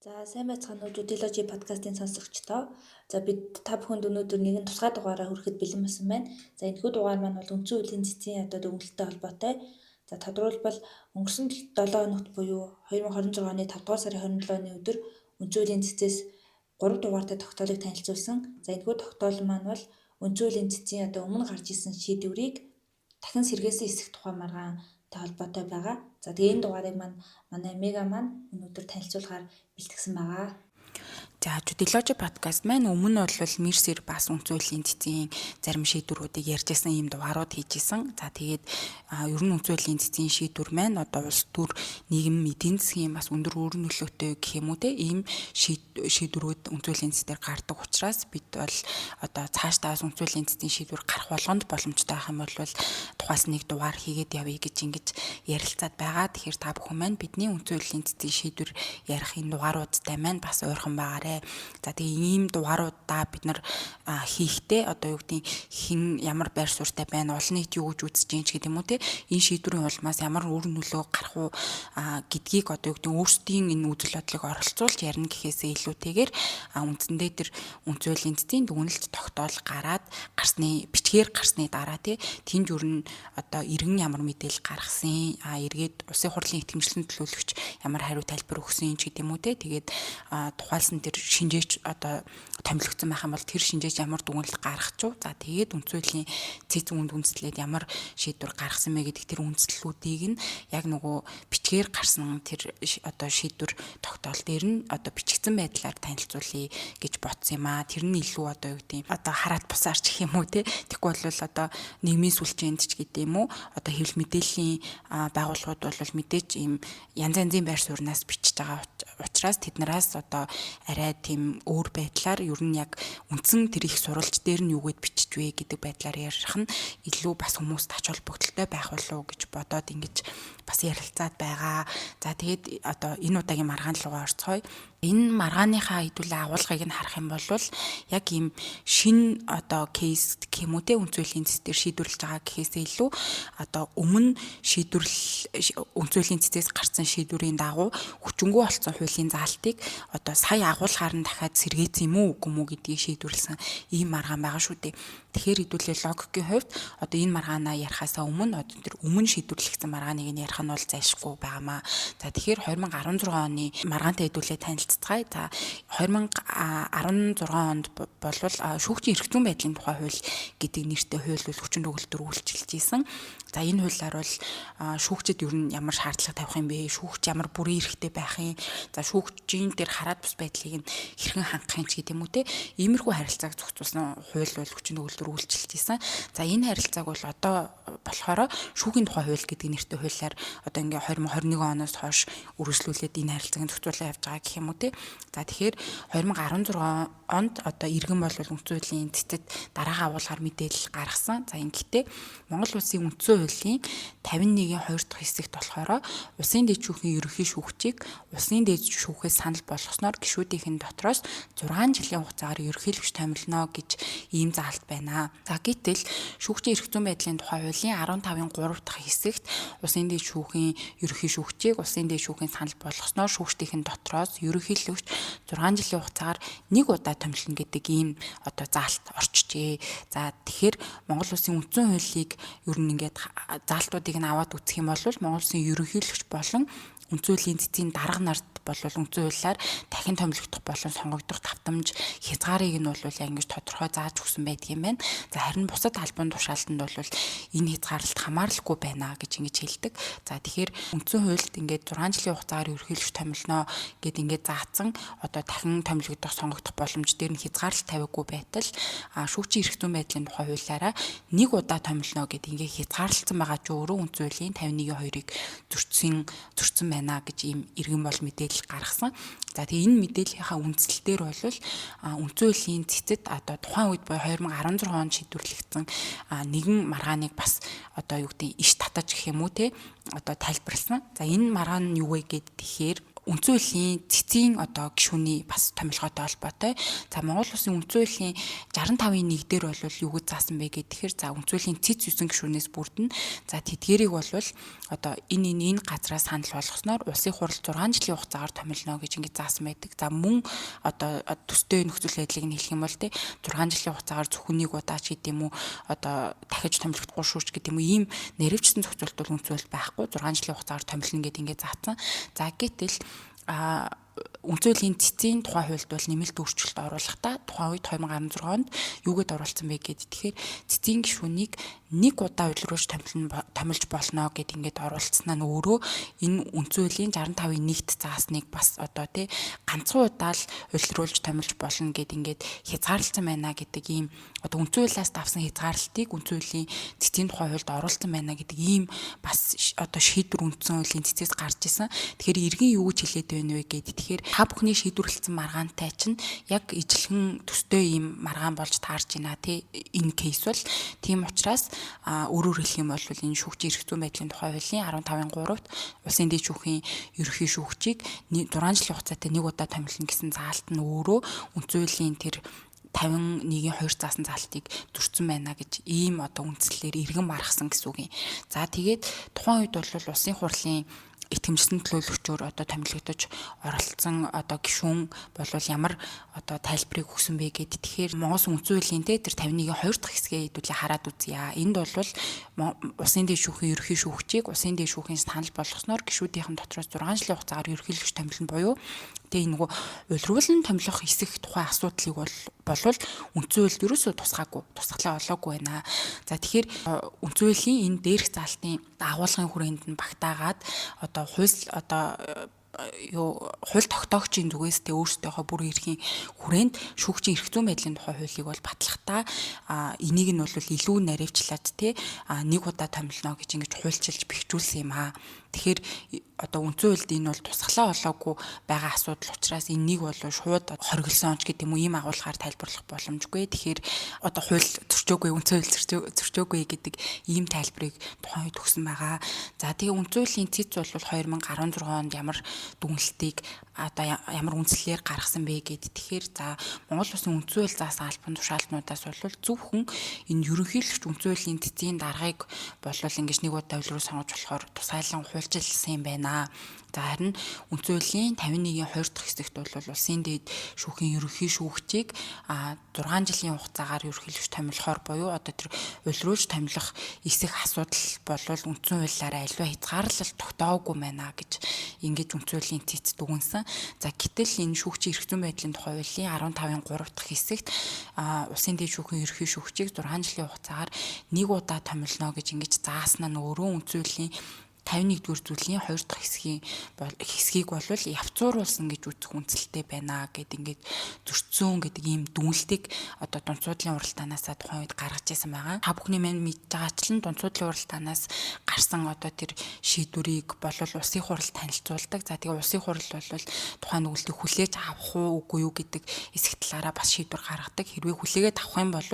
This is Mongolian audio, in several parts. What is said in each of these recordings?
За, сайн байцгаана уу, Judology подкастын сонсогчдоо. За, бид та бүхэнд өнөөдөр нэгэн тусгай дугаараа хүрэхэд бэлэн болсон байна. За, энэхүү дугаар маань бол үндсэн хуулийн цэцгийн одоо дүгнэлттэй холбоотой. За, тодорхойлбол өнгөрсөн 7 хоногт буюу 2026 оны 5 дугаар сарын 27-ны өдөр үндсэн хуулийн цэцээс 3 дугаартай тогтоолыг танилцуулсан. За, энэхүү тогтоол маань бол үндсэн хуулийн цэцгийн одоо өмнө гарч исэн шийдвэрийг дахин сэргээсэн хэсэг тухай маргаантай холбоотой байгаа. За, тэгээ энэ дугаарыг маань манай Мега маань өнөөдөр танилцуулахаар бэлтгэсэн байгаа. За, Judology подкаст маань өмнө нь бол Мерсер бас үндсэн хуулийн цэцгийн зарим шийдвэрүүдийг ярьж исэн ийм дугаарууд хийж исэн. За, тэгээд ер нь үндсэн хуулийн цэцгийн шийдвэр маань одоо улс төр, нийгэм, эдийн засгийн бас өндөр үр нөлөөтэй гэх юм уу те, ийм шийдвэрүүд үндсэн хуулийн цэцээр гардаг учраас бид бол одоо цаашдаа бас үндсэн хуулийн цэцгийн шийдвэр гарах болгонд боломжтой байх юм бол тухайлсан нэг дугаар хийгээд явъя гэж ингэж ярилцаад байгаа. Тэгэхээр та бүхэн маань бидний үндсэн хуулийн цэцгийн шийдвэр ярих энэ дугааруудтай маань бас ойрхон байгаарэ. За, тэгээ ийм дугааруудаа бид нар хийхдээ одоо юу гэдгийг, хэн ямар байр суурьтай байна, олон нийт юу гэж үзэж гин ч гэдэг юм уу те, энэ шийдвэрийн улмаас ямар үр нөлөө гарах уу гэдгийг одоо юу гэдгийг өөрсдийн энэ үзэл бодлыг оролцуулж ярина гэхээсээ илүүтэйгээр үндсэндээ тэр үндсэн хуулийн цэцгийн дүгнэлт тогтоол гараад гарсны бичгээр гарсны дараа те, тэнд юу н одоо иргэн ямар мэдээлэл гаргасан, эргээд улсын хурлын итгэмжлэн төлөөлөгч ямар хариу тайлбар өгсөн ч гэдэг юм уу те, тэгээд тухайлсан тэр шинжээч одоо томилогдсон байх юм бол тэр шинжээч ямар дүгнэлт гаргах чуу. За, тэгээд үндсэн хуулийн цэц үнд үндэслээд ямар шийдвэр гаргасан бэ гэдэг тэр үндслүүдийг нь яг нөгөө бичгээр гарсан тэр одоо шийдвэр тогтоол дээр нь одоо бичигдсэн байдлаар танилцуулъя гэж бодсон юм аа. Тэр нь илүү одоо юу гэдэг, одоо хараат бусаарч гэх юм уу те. Тэгэхгүй бол одоо нийгмийн сүлжээнд ч гэдэг юм уу, одоо хэвлэл мэдээллийн байгууллагууд бол мэдээж ийм янз янзын байр сууриас бичиж байгаа учраас тэднээс одоо арай тийм өөр байдлаар, ер нь яг үндсэн тэр их сурвалж дээр нь юу гэд бичиж вэ гэдэг байдлаар ярих нь илүү бас хүмүүст ач холбогдолтой байх болов уу гэж бодоод ингэж бас ярилцаад байгаа. За, тэгээд одоо энэ удаагийн маргаан руугаа орцгоё. Энэ маргааныхаа хэдүүлээ агуулгыг нь харах юм бол яг ийм шин одоо кейс гэх юм уу те, үндсэн хуулийн цэц дээр шийдвэрлэж байгаа гэхээсээ илүү одоо өмнө шийдвэрлэл үндсэн хуулийн цэцээс гарсан шийдвэрийн дагуу хүчингү болсон хуулийн заалтыг одоо сая агуулгаар нь дахиад сэргээсэн юм уу, үгүй юм уу гэдгийг шийдвэрлсэн ийм маргаан байгаа шүү дээ. Тэгэхээр хэдүүлээ логикийн хувьд одоо энэ маргаанаа ярихаасаа өмнө одоо тэр өмнө шийдвэрлэгдсэн маргааныг нь ярих нь бол зайлшгүй байгаамаа. За, тэгэхээр 2016 оны маргаантай хэдүүлээ танилцацгаая. За, 2016 онд болвол шүүгчийн эрх зүйн байдлын тухай хууль гэдэг нэртэй хууль бол хүчин төгөлдөр үйлчилж исэн. За, энэ хуулиар бол шүүгчид ер нь ямар шаардлага тавих юм бэ? Шүүгч ямар бүрийн эрхтэй байх юм? За, шүүгчийн дээр хараад бус байдлыг нь хэрхэн хангах юм ч гэдэг юм уу те. Иймэрхүү харилцааг зохицуулсан хууль бол хүчин төгөлдөр үйлчилж исэн. За, энэ харилцааг бол одоо болохоор шүүхийн тухай хууль гэдэг нэртэй хуулиар одоо ингээ 2021 оноос хойш үргэлжлүүлээд энэ харилцааг зохицуулаад явж байгаа гэх юм уу те. За, тэгэхээр 2016 онд одоо иргэн бол үндсэн хуулийн цэцэд дараагийн агуулгаар мэдээлэл гаргасан. За, ингэхдээ Монгол Улсын үндсэн хуулийн 51-ийн 2 дахь хэсэгт болохоор улсын дээд шүүхийн ерөнхий шүүгчийг улсын дээд шүүхээс санал болгосноор гишүүдийнхэн дотроос 6 жилийн хугацаагаар ерөнхийлөгч томилно гэж ийм заалт байна. За, гэтэл шүүгчийн эрх зүйн байдлын тухай хуулийн 15-ын 3 дахь хэсэгт улсын дээд шүүхийн ерөнхий шүүгчийг улсын дээд шүүхийн санал болгосноор шүүгчдийнхэн дотроос ерөнхийлөгч 6 жилийн хугацаагаар нэг удаа томилно гэдэг ийм одоо заалт орчжээ. За, тэгэхээр Монгол Улсын үндсэн хуулийг ер нь ингээд заалтуудыг нь аваад үзэх юм бол Монгол Улсын ерөнхийлөгч болон үндсэн хуулийн цэцгийн дарга нарт бол үндсэн хуулиар дахин томилогдох болон сонгогдох давтамж хязгаарыг нь бол яг ингэж тодорхой зааж өгсөн байдаг юм байна. За, харин бусад албан тушаалтанд бол энэ хязгаарлалт хамааралгүй байна гэж ингэж хэлдэг. За, тэгэхээр үндсэн хуульд ингээд 6 жилийн хугацаагаар ерөнхийлөгч томилно гэд ингээд заасан, одоо дахин томилогдох, сонгогдох боломж дээр нь хязгаарлалт тавиагүй байтал шүүгчийн эрх зүйн байдлын тухай хуулиараа нэг удаа томилно гэд ингээд хязгаарлалцсан байгаа ч өөрөө үндсэн хуулийн 51-ийн 2-ыг зөрчсөн байна гэж ийм иргэн бол мэдээлэл гаргасан. За, тэгээ энэ мэдээллийнхаа үндсэл дээр бол үндсэн хуулийн цэцэд одоо тухайн үед буюу 2016 онд шийдвэрлэгдсэн нэгэн маргааныг бас одоо юу гэдэг, иш татаж гэх юм уу те, одоо тайлбарласан. За, энэ маргаан нь юу вэ гэхээр Үндсэн хуулийн цэцгийн одоо гишүүний бас томилгоотой холбоотой. За, Монгол Улсын үндсэн хуулийн 65-ын 1 дээр бол юу гэж заасан бэ гэхээр, за, үндсэн хуулийн цэц 9 гишүүнээс бүрдэнэ. За, тэдгэрийг бол одоо энэ энэ энэ газраа санал болгосноор улсын хурал 6 жилийн хугацаагаар томилно гэж ингэж заасан байдаг. За, мөн одоо төстэй нөхцөл байдлыг нь хэлэх юм бол те 6 жилийн хугацаагаар зөвхөн нэг удаа ч гэдэг юм уу, одоо дахиж томилогдохгүй шүү ч гэдэг юм уу, ийм наривчсан зохицуулалт бол үндсэн хууль байхгүй, 6 жилийн хугацаагаар томилно гэдэг ингэж заасан. За, гэтэл үндсэн хуулийн цэцгийн тухай хуульд бол нэмэлт өөрчлөлт оруулахдаа тухайн үед 2016 онд юу гэд оруулсан бэ гээд тэгэхээр цэцгийн гишүүнийг нэг удаа улируулж томилж болно гэд ингээд оруулцсанаа нь өөрөө энэ үндсэн хуулийн 65-ын 1-т заасныг бас одоо тий ганцхан удаа л улируулж томилж болно гэд ингээд хязгаарлалсан байна гэдэг ийм одоо үндсэн хуулиас давсан хязгаарлалтыг үндсэн хуулийн цэцгийн тухай хуульд оруулсан байна гэдэг ийм бас одоо шийдвэр үндсэн хуулийн цэцээс гарч исэн. Тэгэхээр иргэн юу гэж хэлээд байна вэ гээд тэгэхээр та бүхний шийдвэрлэсэн маргаантай чинь яг ижилхэн төстэй ийм маргаан болж таарч байна тий энэ case бол. Тийм учраас өөрөөр хэлэх юм бол энэ шүүгчийн эрх зүйн байдлын тухай хуулийн 15-ын 3-т улсын дээд шүүхийн ерөнхий шүүгчийг 6 жилийн хугацаатай нэг удаа томилно гэсэн заалт нь өөрөө үндсэн хуулийн тэр 51-ийн 2 заасан заалтыг зөрчсөн байна гэж ийм одоо үндслээр иргэн маргасан гэсэн үг юм. За, тэгээд тухайн үед бол улсын хурлын итгэмжсэн төлөөлөгчөөр одоо томилогдож оролцсон одоо гишүүн болвол ямар одоо тайлбарыг өгсөн бэ гэд тэгэхээр Монгол үндсэн хуулийн те тэр 51-ийн 2 дахь хэсгээ хэдүүлээ хараад үзье. Энд бол улсын дээд шүүхийн ерөнхий шүүгчийг улсын дээд шүүхийн санал болгосноор гишүүдийнхэн дотроос 6 жилийн хугацаагаар ерөнхийлөгч томилно буюу тэгээ нөгөө улируулан томилох эсэх тухай асуудлыг бол болвол үндсэн хуульд ерөөсөө тусгаагүй, тусгалаа олоогүй байна. За, тэгэхээр үндсэн хуулийн энэ дээрх заалтын агуулгын хүрээнд нь багтаагаад одоо хууль одоо юу хууль тогтоогчийн зүгээс тэ өөрсдийнхөө бүр эрхийн хүрээнд шүүгчийн эрх зүйн байдлын тухай хуулийг бол батлахдаа энийг нь бол илүү наривчлаад тэ нэг удаа томилно гэж ингэж хуульчилж бэхжүүлсэн юм аа. Тэгэхээр одоо үндсэн хуульд энэ бол тусгалаа олоогүй байгаа асуудал учраас энэнийг бол шууд хориглосон ч гэдэг юм уу, ийм агуулгаар тайлбарлах боломжгүй. Тэгэхээр одоо хууль зөрчөөгүй, үндсэн хууль зөрчөөгүй гэдэг ийм тайлбарыг тухайн үед өгсөн байгаа. За, тэгээ үндсэн хуулийн цэц бол 2016 онд ямар дүгнэлтийг одоо ямар үндслээр гаргасан бэ гэд тэгэхээр, за, Монгол Улсын үндсэн хууль заасан албан тушаалтнуудаас бол зөвхөн энэ ерөнхийлөгч үндсэн хуулийн цэцгийн даргаыг болвол ингэж нэг удаа руу сонгож болохоор тусгайлан хуульчилсан юм байна. За, харин үндсэн хуулийн 51-ийн 2 дахь хэсэгт бол улсын дээд шүүхийн ерөнхий шүүгчийг 6 жилийн хугацаагаар ерөнхийлөгч томилохоор буюу одоо тэр улируулж томилох эсэх асуудал болвол үндсэн хуулиараа аливаа хязгаарлалт тогтооогүй байна гэж ингэж үндсэн хуулийн цэц дүгнсэн. За, гэтэл энэ шүүгчийн эрх зүйн байдлын тухай хуулийн 15-ын 3 дахь хэсэгт улсын дээд шүүхийн ерөнхий шүүгчийг 6 жилийн хугацаагаар нэг удаа томилно гэж ингэж зааснаа нь өөрөө үндсэн хуулийн 51-р зүйлийн 2 дахь хэсгийн хэсгийг бол явцууруулсан гэж үзэх үндсэлтэй байна гэд ингээд зөрчсөн гэдэг ийм дүгнэлтийг одоо дунд суудлын уралдаанаас тухайн үед гаргаж ирсэн байгаа. Та бүхний маань мэдж байгаачлан дунд суудлын уралдаанаас гарсан одоо тэр шийдвэрийг болвол улсын хурал танилцуулдаг. За, тэгээ улсын хурал бол тухайн дүгнэлтийг хүлээж авах уу, үгүй юу гэдэг хэсэг талаараа бас шийдвэр гаргадаг. Хэрвээ хүлээгээд авах юм бол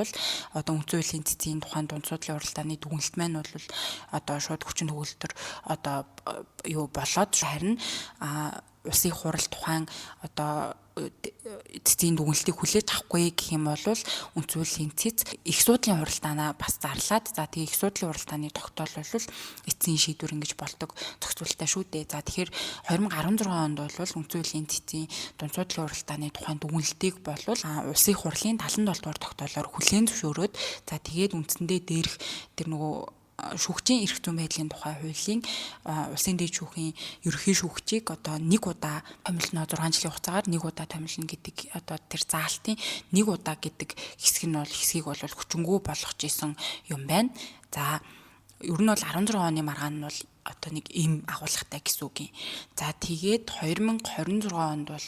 одоо үндсэн хуулийн цэцгийн тухайн дунд суудлын уралдааны дүгнэлт маань бол одоо шууд хүчин төгөлдөр одоо юу болоод, харин улсын хурал тухайн одоо цэцгийн дүгнэлтийг хүлээж авахгүй гэх юм бол үндсэн хуулийн цэц их суудлын хуралдаанаа бас зарлаад, за, тэгээ их суудлын хуралдааны тогтоол бол эцсийн шийдвэр ингэж болдог зохицуултаа шүү дээ. За, тэгэхээр 2016 онд бол үндсэн хуулийн цэцгийн дунд суудлын хуралдааны тухайн дүгнэлтийг болвол улсын хурлын 77 дугаар тогтоолоор хүлээн зөвшөөрөөд, за, тэгээд үндсэндээ дээрх тэр нөгөө шүүгчийн эрх зүйн байдлын тухай хуулийн улсын дээд шүүхийн ерөнхий шүүгчийг одоо нэг удаа томилно, 6 жилийн хугацаагаар нэг удаа томилно гэдэг одоо тэр заалтын нэг удаа гэдэг хэсэг нь бол хэсгийг бол хүчингү болгож исэн юм байна. За, ер нь бол 16 оны маргаан нь бол одоо нэг им агуулгатай гэсэн үг юм. За, тэгээд 2026 онд бол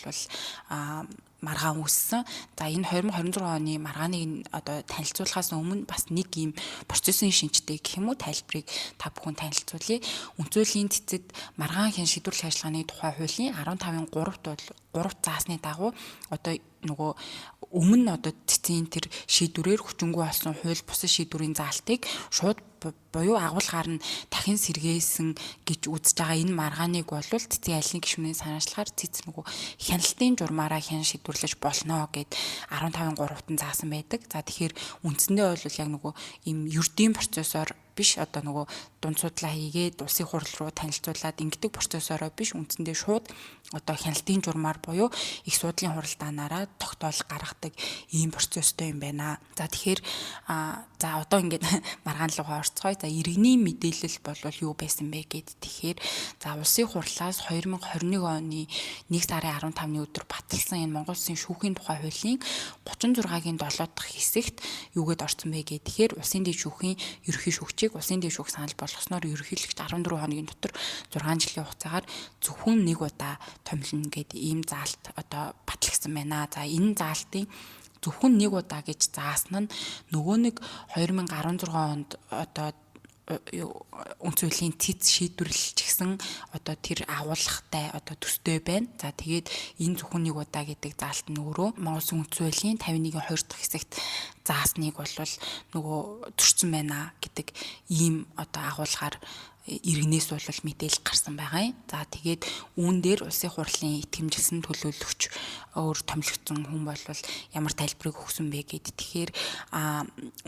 маргаан үүссэн. За, энэ 2026 оны маргааныг одоо танилцуулахаас өмнө бас нэг ийм процессын шинжтэй гэх юм уу, тайлбарыг та бүхэн танилцуулъя. Үндсэн хуулийн цэцэд маргаан хэн шийдвэрлэх ажиллагааны тухай хуулийн 15-ын 3-т бол 3 заасны дагуу одоо нөгөө өмнө одоо цэцгийн тэр шийдвэрээр хүчингүй болсон хууль бусад шийдвэрийн заалтыг шууд буюу агуулгаар нь дахин сэргээсэн гэж үзэж байгаа энэ маргааныг бол цэцгийн аль нэг гишүүний санаачлахаар цэц нөгөө хяналтын журмаараа хян шийдвэрлэж болно гэд 15-ын 3-т нь заасан байдаг. За тэгэхээр үндсэндээ бол яг нөгөө ийм ердийн процессор биш, одоо нөгөө дунд судлаа хийгээд улсын хурал руу танилцуулаад ингэдэг процессороо биш, үндсэндээ шууд одоо хяналтын журмаар буюу их суудлын хуралдаанаараа тогтоол гаргадаг ийм процесстой юм байна. За тэгэхээр за одоо ингээд маргаан руугаа орцгоё. За иргэний мэдээлэл болвол юу байсан бэ гэд тэгэхээр за улсын хурлаас 2021 оны 1 сарын 15-ны өдөр баталсан энэ Монгол Улсын шүүхийн тухай хуулийн 36-гийн 7 дахь хэсэгт юугэд орсон бэ гэд тэгэхээр улсын дэд шүүхийн ерөнхий шүүгчийг улсын дэд шүүх санал болгосноор ерөнхийлөгч 14 хоногийн дотор 6 жилийн хугацаагаар зөвхөн нэг удаа томилно гэд ийм заалт одоо батлагдсан байна. За энэ заалтын зөвхөн нэг удаа гэж заасан нь нөгөө нэг 2016 онд одоо үндсэн хуулийн цэц шийдвэрлэлчихсэн одоо тэр агуулгатай одоо төстэй байна. За тэгээд энэ зөвхөн нэг удаа гэдэг заалт нь өөрөө Монгол Улсын үндсэн хуулийн 51-ийн 2 дахь хэсэгт заасныг бол нөгөө зөрчсөн байна гэдэг ийм одоо агуулгаар иргэнээс бол мэдээлэл гарсан байгаа юм. За тэгээд үүн дээр улсын хурлын итгэмжилсэн төлөөлөгч өөр томилогдсон хүн бол ямар тайлбарыг өгсөн бэ гэд тэгэхээр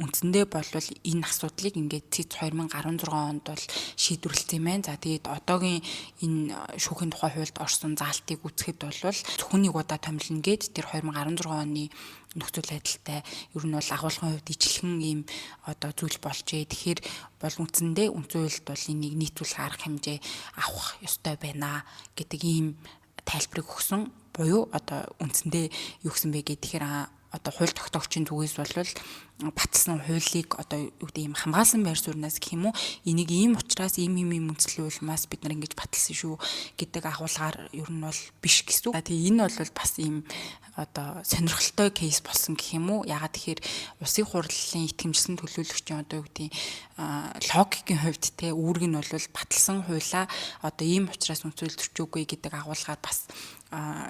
үндсэндээ бол энэ асуудлыг ингээд ЦИЦ 2016 онд бол шийдвэрлэсэн юм байна. За тэгээд одоогийн энэ шүүхийн тухай хуульд орсон заалтыг үзэхэд бол зөвхөн нэг удаа томилно гэд тэр 2016 оны нөхцөл байдалтай ер нь бол агуулгын хувьд ижилхэн ийм одоо зүйл болжээ. Тэгэхээр бол үндсэндээ үндсэн хуульд бол энийг нийцүүлэх арга хэмжээ авах ёстой байна гэдэг ийм тайлбарыг өгсөн. Буюу одоо үндсэндээ юу гэсэн бэ гэхээр одоо хууль тогтоогчийн зүгээс бол баталсан хуулийг одоо юу гэдэг юм хамгаалсан байр сууриас гэх юм уу, энийг ийм учраас ийм ийм ийм үндслэн улмаас бид нар ингэж баталсан шүү гэдэг агуулгаар ер нь бол биш гэсэн. Тэгээ энэ бол бас ийм одоо сонирхолтой кейс болсон гэх юм уу. Ягаад тэгэхээр улсын хурлын итгэмжилсэн төлөөлөгчийн одоо юу гэдэг логикийн хувьд те үүрэг нь бол баталсан хуулиа одоо ийм учраас үндсэл зөрчөөгүй гэдэг агуулгаар бас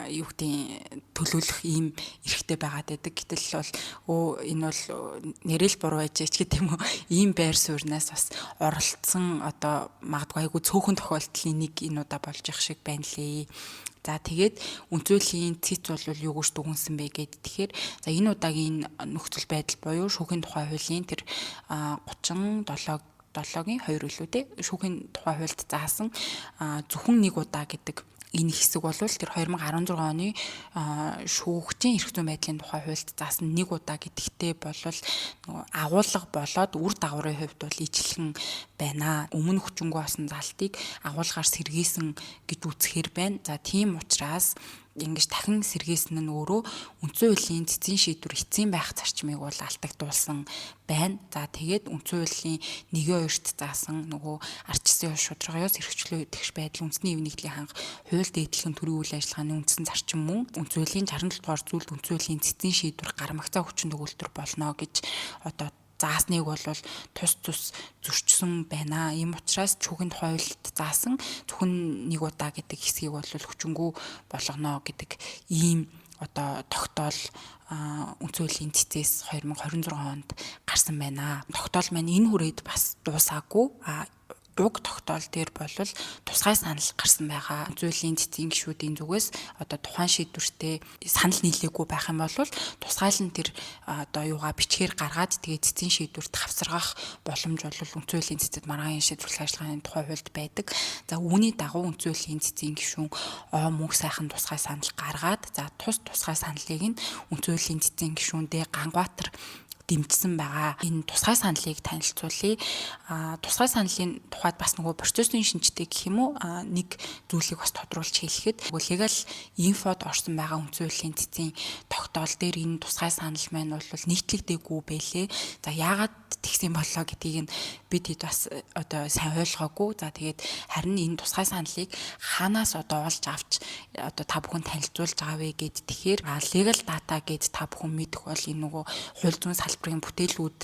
юу гэдэг төлөөлөх ийм эрхтэй байгаад байдаг. Гэтэл бол энэ бол нэрэл буруу байж ч гэдэг юм уу, ийм байр сууриас бас оролцсон одоо магадгүй айгүй цөөхөн тохиолдлын нэг энэ удаа болж их шиг байна лээ. За тэгээд үндсүүлийн цэц бол юу гэж дүгнсэн бэ гэд тэгэхээр за энэ удаагийн нөхцөл байдал буюу шүүхийн тухай хуулийн тэр 37 7-гийн 2 илүү те шүүхийн тухай хуульд заасан зөвхөн нэг удаа гэдэг энэ хэсэг бол тэр 2016 оны шүүгчийн эрх зүйн байдлын тухай хуульд заасан нэг удаа гэдэгтэй бол нөгөө агуулга болоод үр дагаврын хувьд бол ижилхэн байна. Өмнө хүчингү болсон залтыг агуулгаар сэргээсэн гэж үзэхээр байна. За тийм учраас ингэж дахин сэргээсэн нь өөрөө үндсэн хуулийн цэцгийн шийдвэр эцсийн байх зарчмыг бол алдагдуулсан байна. За тэгээд үндсэн хуулийн 1-2-т заасан нөгөө ардчилсан ёс шударга ёс эрхчлөө тэгш байдал үндэсний эв нэгдлийн ханга хууль дээдлэхэн төрийн үйл ажиллагааны үндсэн зарчим мөн үндсэн хуулийн 67 дугаар зүйлд үндсэн хуулийн цэцгийн шийдвэр гармагцаа хүчин төгөлдөр болно гэж одоо заасныг бол тус тус зөрчсөн байна. Ийм учраас шүүхийн тухай хуульд заасан зөвхөн нэг удаа гэдэг хэсгийг бол хүчингү болгоно гэдэг ийм одоо тогтоол үндсэн хуулийн цэцээс 2026 онд гарсан байна. Тогтоол маань энэ хүрээд бас дуусаагүй. Уг тогтоол дээр бол тусгай санал гарсан байгаа. Зүйлийн цэцгийн гишүүдийн зүгээс одоо тухайн шийдвэртээ санал нийлээгүй байх юм бол тусгайлан тэр одоо юугаа бичгээр гаргаад тэгээ цэцгийн шийдвэрт хавсаргах боломж бол үндсэн хуулийн цэцэд маргаан шийдвэрлэх ажиллагааны тухай хуульд байдаг. За үүний дагуу үндсэн хуулийн цэцгийн гишүүн О мөнх сайхан тусгай санал гаргаад за тус тусгай саналыг нь үндсэн хуулийн цэцгийн гишүүндээ Ганбаатар дэмжсэн байгаа. Энэ тусгай саналыг танилцуулъя. Тусгай саналын тухайд бас нөгөө процессын шинжтэй гэх юм уу, нэг зүйлийг бас тодруулж хэлэхэд нөгөө легал инфод орсон байгаа үндсэн хуулийн цэцгийн тогтоол дээр энэ тусгай санал маань бол нийтлэгдээгүй байлээ. За яагаад тэгсэн боллоо гэдгийг нь бид хэд бас одоо сайн ойлгоогүй. За тэгээд харин энэ тусгай саналыг хаанаас одоо олж авч одоо та бүхэн танилцуулж байгаа вэ гэд тэгэхээр legal data гэд та бүхэн мэдэх бол энэ нөгөө хууль зүйн салбарын бүтээлүүд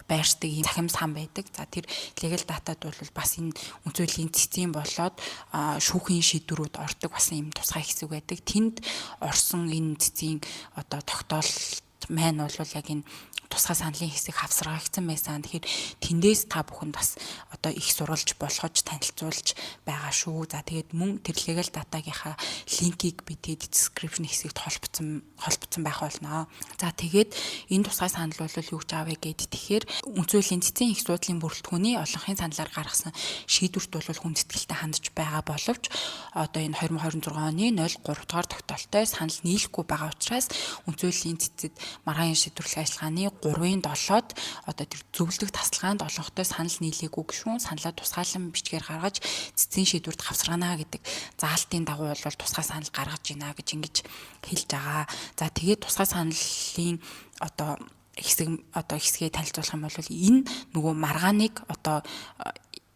байршдаг ийм цахим сан байдаг. За тэр legal data-д бол бас энэ үндсэн хуулийн цэцэн болоод шүүхийн шийдвэрүүд ордог бас ийм тусгай хэсэг байдаг. Тэнд орсон энэ цэцгийн одоо тогтоолт маань бол яг энэ тусгай саналын хэсэг хавсаргагдсан байсан. Тэгэхээр тэндээс та бүхэнд бас одоо их сурвалж болгож танилцуулж байгаа шүү. За тэгээд мөн тэр legal data-гийнхаа линкийг би тэгээд description хэсэгт холбоцсон байх болно. За тэгээд энэ тусгай санал бол юу гэж аав вэ гэд тэгэхээр үндсэн хуулийн цэцэн их суудлын бүрэлдэхүүний олонхын саналаар гаргасан шийдвэрт бол хүндэтгэлтэй хандж байгаа боловч одоо энэ 2026 оны 03 дугаар тогтоолтой санал нийлэхгүй байгаа учраас үндсэн хуулийн цэцэд маргаан шийдвэрлэх ажиллагааны 3-ын 7-д одоо тэр зөвлөдөг тасалгаанд олонхтой санал нийлээгүй гишүүн саналаа тусгаалan бичгээр гаргаж цэцэн шийдвэрт хавсаргана гэдэг заалтын дагуу бол тусгай санал гаргаж байна гэж ингэж хэлж байгаа. За тэгээд тусгай саналын одоо хэсэг одоо хэсгээ танилцуулах юм бол энэ нөгөө маргааныг одоо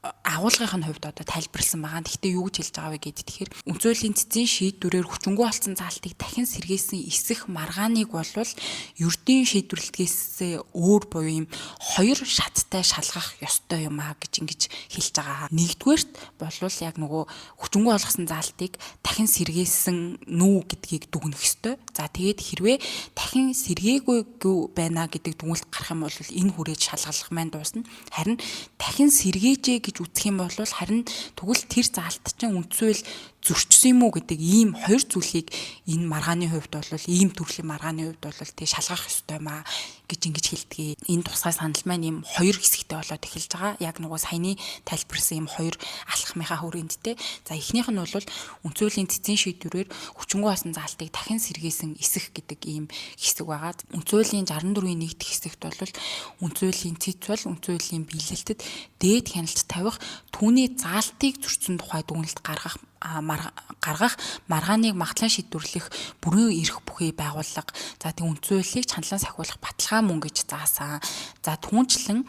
агуулгын хувьд одоо тайлбарласан байгаа. Гэхдээ юу гэж хэлж байгаа вэ гэдэг тэгэхээр үндсэн хуулийн цэцэн шийдвэрээр хүчингүй болсон заалтыг дахин сэргээсэн эсэх маргааныг болвол ердийн шийдвэрлэлтгээс өөр буюу юм хоёр шаттай шалгах ёстой юм а гэж ингэж хэлж байгаа. Нэгдүгээрт болвол яг нөгөө хүчингүй болгосон заалтыг дахин сэргээсэн нү гэдгийг дүгнэх ёстой. За тэгээд хэрвээ дахин сэргээгүй байна гэдэг дүгнэлт гарах юм бол энэ хүрээд шалгалах маань дуусна. Харин дахин сэргээжээ гэж үзэх юм бол харин тэгвэл тэр заалт чинь үндсэн хууль зөрчсөн юм уу гэдэг ийм хоёр зүйлийг энэ маргааны хувьд бол ийм төрлийн маргааны хувьд бол тэг шалгах ёстой маа гэж ингэж хэлдэг. Энэ тусгай санал маань ийм хоёр хэсэгтэй болоод эхэлж байгаа. Яг нөгөө саяны тайлбарласан ийм хоёр алхмынхаа хүрээнд те. За эхнийх нь бол үндсэн хуулийн цэцэн шийдвэрээр хүчингүй болсон заалтыг дахин сэргээсэн эсэх гэдэг ийм хэсэг байгаа. Үндсэн хуулийн 64-ийн 1 дэх хэсэгт бол үндсэн хуулийн цэц бол үндсэн хуулийн биелэлтэд дээд хяналт тавих түүний заалтыг зөрчсөн тухай дүгнэлт гаргах маргааныг магадлан шийдвэрлэх бүрэн эрх бүхий байгууллага. За тэг үндсэн хуулийг чаналан сахиулах баталгаа мөн гэж заасан. За түүнчлэн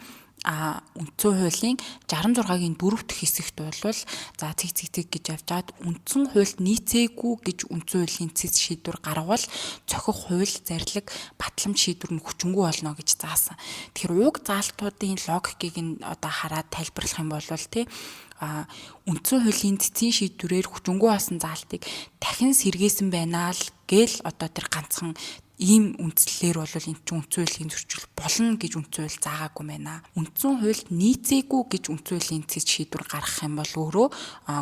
үндсэн хуулийн 66-гийн 4 дэх хэсэгт бол за цэг цэг цэг гэж явжгаад үндсэн хуульд нийцээгүй гэж үндсэн хуулийн цэц шийдвэр гаргавал цохих хууль зарлиг батламж шийдвэр нь хүчингүй болно гэж заасан. Тэгэхээр уг заалтуудын логикийг нь одоо хараад тайлбарлах юм бол тий үндсэн хуулийн цэцгийн шийдвэрээр хүчингүй болсон заалтыг дахин сэргээсэн байна л гээл одоо тэр ганцхан ийм үндслээр бол эн чинь үндсэн хуулийн зөрчил болно гэж үндсэн хууль заагаагүй байна. Үндсэн хуульд нийцээгүй гэж үндсэн хуулийн цэц шийдвэр гаргах юм бол өөрөө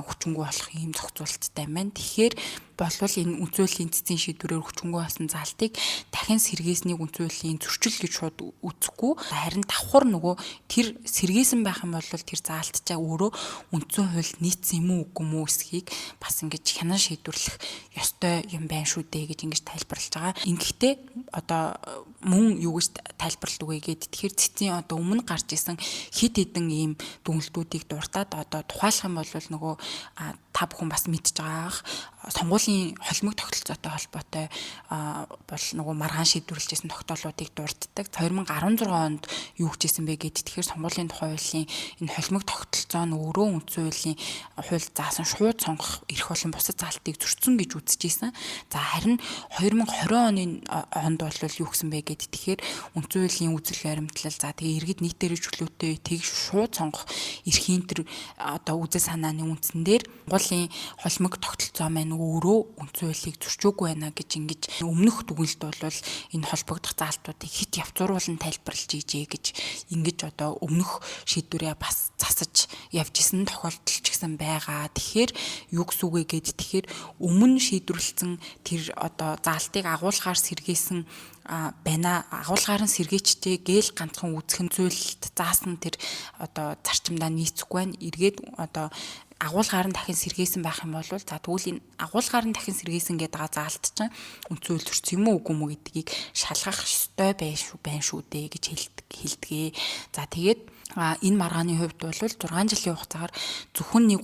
хүчингүй болох ийм зохицуулттай байна. Тэгэхээр болвол энэ үндсэн хуулийн цэцгийн шийдвэрээр хүчингүй болсон заалтыг дахин сэргээснийг үндсэн хуулийн зөрчил гэж шууд үзэхгүй. Харин давхар нөгөө тэр сэргээсэн байх юм бол тэр заалт чаа өөрөө үндсэн хуульд нийцсэн юм уу үгүй юм уу эсхийг бас ингэж хянан шийдвэрлэх ёстой юм байна шүү дээ гэж ингэж тайлбарлаж байгаа. Ингэхдээ одоо мөн юу гэж тайлбарладаг вэ гээд тэгэхээр цэцгийн одоо өмнө гарч исэн хид хідэн ийм дүгнэлтүүдийг дуртад одоо тухайлах юм бол нөгөө та бүхэн бас мэдж байгаа сонгуулийн холимог тогтолцоотой холбоотой бол нөгөө маргаан шийдвэрлэжсэн тогтоолуудыг дурддаг. 2016 онд юу гэжсэн бэ гээд тэгэхээр сонгуулийн тухай хуулийн энэ холимог тогтолцоо нь өөрөө үндсэн хуулийн хууль заасан шууд сонгох эрх болон бусад заалтыг зөрчсөн гэж үзэжсэн. За харин 2020 оны онд бол юу гэсэн бэ гээд тэгэхээр үндсэн хуулийн үзэл баримтлал за тэгээ иргэд нийтээр чөлөөтэй тэг шууд сонгох эрхийн тэр одоо үзэл санааны үндсэн дээр сонгуулийн холимог тогтолцоо маань өөрөө үндсэн хуулийг зөрчөөгүй байна гэж ингэж өмнөх дүгнэлт бол энэ холбогдох заалтуудыг хит явцууруулан тайлбарлаж ийжээ гэж ингэж одоо өмнөх шийдвэрээ бас засаж явж исэн тохиолдол ч гэсэн байгаа. Тэгэхээр юу гэсэн үг вэ гээд тэгэхээр өмнө шийдвэрлэсэн тэр одоо заалтыг агуулгаар сэргээсэн байна агуулгаар нь сэргээчтэй гээл ганцхан үзэх нь зүйлд заасан тэр одоо зарчимдаа нийцэхгүй байна. Эргээд одоо агуулгаар нь дахин сэргээсэн байх юм бол за тэгвэл энэ агуулгаар нь дахин сэргээсэн гэдэг байгаа заалт чинь үндсэн хууль зөрчсөн юм уу үгүй юм уу гэдгийг шалгах ёстой байх шүү дээ гэж хэлдэг. За тэгээд Энэ маргааны хувьд бол 6 жилийн хугацаагаар зөвхөн нэг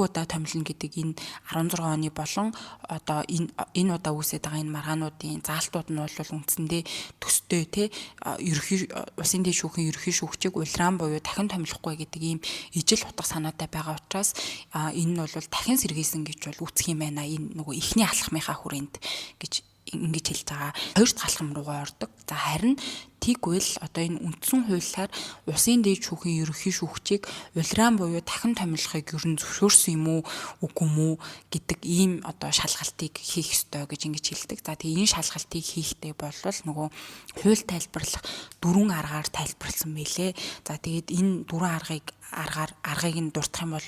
удаа томилно гэдэг энэ 16 оны болон одоо энэ удаа үүсээд байгаа энэ маргаануудын заалтууд нь бол үндсэндээ төстэй, те, ерөнхий улсын дээд шүүхийн ерөнхий шүүгчийг улираан буюу дахин томилохгүй гэдэг ийм ижил утга санаатай байгаа учраас энэ нь бол дахин сэргийсэн гэж бол үүсэх юм байна. Энэ нөгөө эхний алхмынхаа хүрээнд гэж ингэж хэлж байгаа. Хоёр дахь алхам руугаа ордог. За, харин тэгвэл одоо энэ үндсэн хуулиар улсын дээд шүүхийн ерөнхий шүүгчийг улираан буюу дахин томилохыг ер нь зөвшөөрсөн юм уу, үгүй юм уу гэдэг ийм одоо шалгалтыг хийх ёстой гэж ингэж хэлдэг. За, тэгээ энэ шалгалтыг хийхдээ болвол нөгөө хууль тайлбарлах дөрвөн аргаар тайлбарласан байлээ. За, тэгээд энэ дөрвөн аргыг нь дурдах юм бол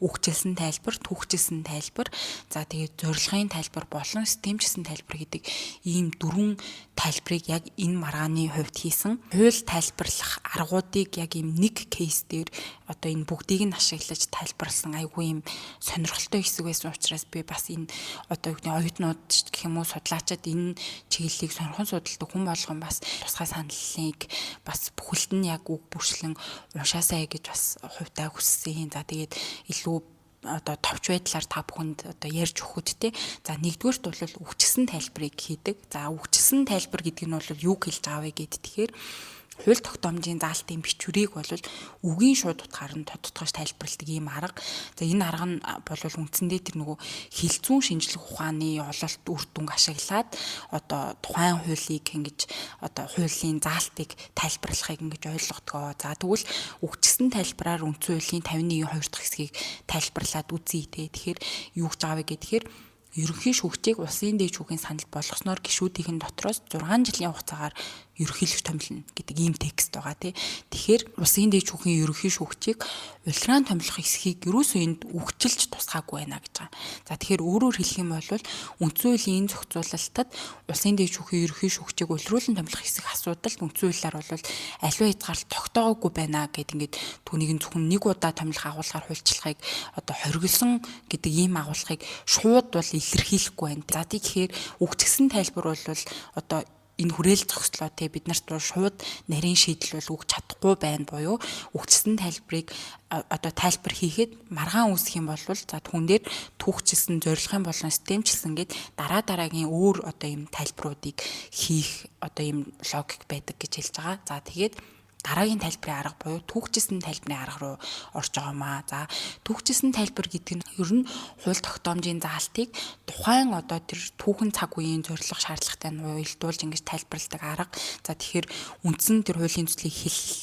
үгчилсэн тайлбар, түүхчилсэн тайлбар, за, тэгээд зорилгын тайлбар болон системчилсэн тайлбар гэдэг ийм дөрвөн тайлбарыг яг энэ маргааны хувьд хийсэн. Хууль тайлбарлах аргуудыг яг ийм нэг case дээр одоо энэ бүгдийг нь ашиглаж тайлбарласан айгүй юм сонирхолтой хэсэг байсан учраас би бас энэ одоо юу гэдэг оюутнууд гэх юм уу, судлаачид, энэ чиглэлийг сонирхон судалдаг хүн болгон бас тусгай саналыг бас бүхэлд нь яг үг бүрчлэн уншаасай гэж бас хувьдаа хүссэн. За, тэгээд илүү одоо товч байдлаар та бүхэнд одоо ярьж өгөхөд, те, за, нэгдүгээрт бол үгчилсэн тайлбарыг хийдэг. За, үгчилсэн тайлбар гэдэг нь бол юу хэлж байгаа вэ гэд тэгэхээр хууль тогтоомжийн заалтын бичвэрийг бол үгийн шууд утгаар нь тодотгож тайлбарладаг ийм арга. За, энэ арга нь бол үндсэндээ тэр нөгөө хэлцүүн шинжлэх ухааны ололт үр дүнг ашиглаад одоо тухайн хуулийг ингэж одоо хуулийн заалтыг тайлбарлахыг ингэж ойлгодог. За, тэгвэл үгчилсэн тайлбараар үндсэн хуулийн 51-ийн 2 дахь хэсгийг тайлбарлаад үзье, те. Тэгэхээр юу гэж байгаа вэ гэхээр ерөнхий шүүгчийг улсын дээд шүүхийн санал болгосноор гишүүдийн дотроос 6 жилийн хугацаагаар ерөнхийлөгч томилно гэдэг ийм текст байгаа, тий. Тэгэхээр улсын дээд шүүхийн ерөнхий шүүгчийг улираан томилох эсхийг ерөөсөө энд үгчилж тусгаагүй байна гэж байгаа. За, тэгэхээр өөрөөр хэлэх юм бол үндсэн хуулийн энэ зохицуулалтад улсын дээд шүүхийн ерөнхий шүүгчийг улируулан томилох эсэх асуудалд үндсэн хуулиар бол аливаа хязгаарлалт тогтоогоогүй байна гэд ингээд түүнийг нь зөвхөн нэг удаа томилох агуулгаар хуульчлахыг одоо хориглосон гэдэг ийм агуулгыг шууд бол илэрхийлэхгүй байна. За, тэгэхээр үгчилсэн тайлбар бол одоо энэ хүрээл зогслоо, те, бид нарт бол шууд нарийн шийдэл бол өгч чадахгүй байна буюу үгчилсэн тайлбарыг одоо тайлбар хийхэд маргаан үүсэх юм бол за, түүн дээр түүхчилсэн, зорилгын болон системчилсэн гэд дараа дараагийн өөр одоо ийм тайлбаруудыг хийх одоо ийм логик байдаг гэж хэлж байгаа. За, тэгээд дараагийн тайлбарын арга буюу түүхчилсэн тайлбарын арга руу орж байгаа юм аа. За, түүхчилсэн тайлбар гэдэг нь ер нь хууль тогтоомжийн заалтыг тухайн одоо тэр түүхэн цаг үеийн зорилго шаардлагатай нь уялдуулж ингэж тайлбарладаг арга. За, тэгэхээр үндсэн тэр хуулийн төслийг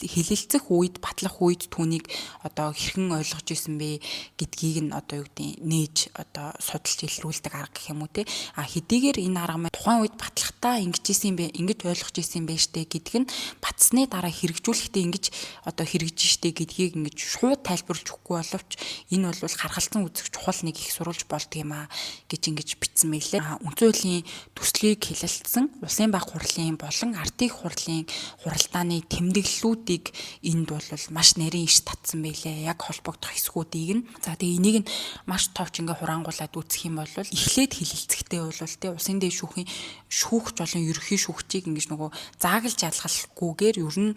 хэлэлцэх үед, батлах үед түүнийг одоо хэрхэн ойлгож исэн бэ гэдгийг нь одоо юу гэдэг нээж одоо судалж илрүүлдэг арга гэх юм уу, те. А хэдийгээр энэ арга маань тухайн үед батлахдаа ингэж исэн бэ, ингэж ойлгож исэн бэ штэ гэдг нь батсны дараа хэрэгжүүлэхдээ ингэж одоо хэрэгжиж штэ гэдгийг ингэж шууд тайлбарлаж өгөхгүй боловч энэ бол харгалзан үзэх чухал нэг их сурвалж болдог юм а гэж ингэж бичсэн байлээ. Үндсэн хуулийн төслийг хэлэлцсэн улсын баг хурлын болон ардын хурлын хуралдааны тэмдэглэлүүдийг энд бол маш нарийн иш татсан байлээ. Яг холбогдох хэсгүүдийг нь. За, тэгээ энийг нь маш товч ингээ хураангуулад үзэх юм бол эхлээд хэлэлцэхдээ бол, те, улсын дээд шүүхийн шүүгч болон ерөнхий шүүгчийг ингэж нөгөө заагалж ялгалгүйгээр ер нь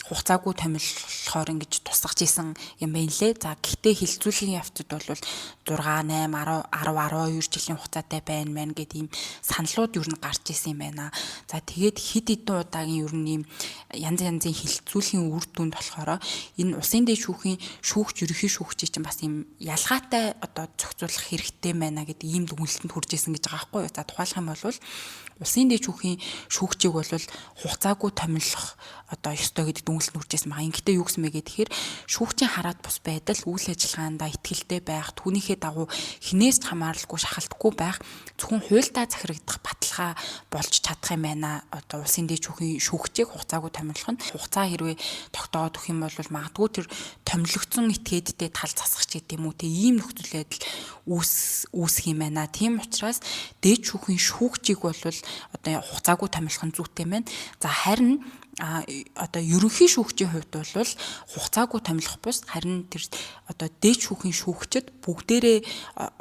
хугацаагүй томилохоор ингэж тусгаж исэн юм байна лээ. За, гэхдээ хэлэлцүүлгийн явцад бол 6, 8, 10, 10, 12 жилийн хугацаатай байна мэн гэд ийм саналууд ер нь гарч исэн юм байна. За, тэгээд хэд хэдэн удаагийн ер нь ийм янз янзын хэлэлцүүлгийн үр дүнд болохоор энэ улсын дээд шүүхийн шүүгч, ерөнхий шүүгчийг чинь бас ийм ялгаатай одоо зохицуулах хэрэгтэй байна гэдэг ийм дүгнэлтэнд хүрч исэн гэж байгаа байхгүй юу. За, тухайлах юм бол улсын дээд шүүхийн шүүгчийг бол хугацаагүй томилох одоо ёстой гэдэг дүгнэлтэнд хүрч ирсэн байгаа. Ингэхдээ юу гэсэн бэ гэхээр шүүгчийн хараат бус байдал, үйл ажиллагаандаа итгэлтэй байх, түүнийхээ дагуу хэнээс ч хамааралгүй шахалтгүй байх, зөвхөн хуульдаа захирагдах баталгаа болж чадах юм байна. Одоо улсын дээд шүүхийн шүүгчийг хугацаагүй томилох нь хугацаа хэрвээ тогтоогоод өгөх юм бол магадгүй тэр томилогдсон этгээдтэй тал засах ч гэдэг юм уу, те, ийм нөхцөл байдал үүсэх юм байна. Тийм учраас дээд шүүхийн шүүгчийг бол одоо хугацаагүй томилох нь зүйтэй байна. За, харин одоо ерөнхий шүүгчийн хувьд бол хугацаагүй томилох бус, харин тэр одоо дээд шүүхийн шүүгчид бүгдээрээ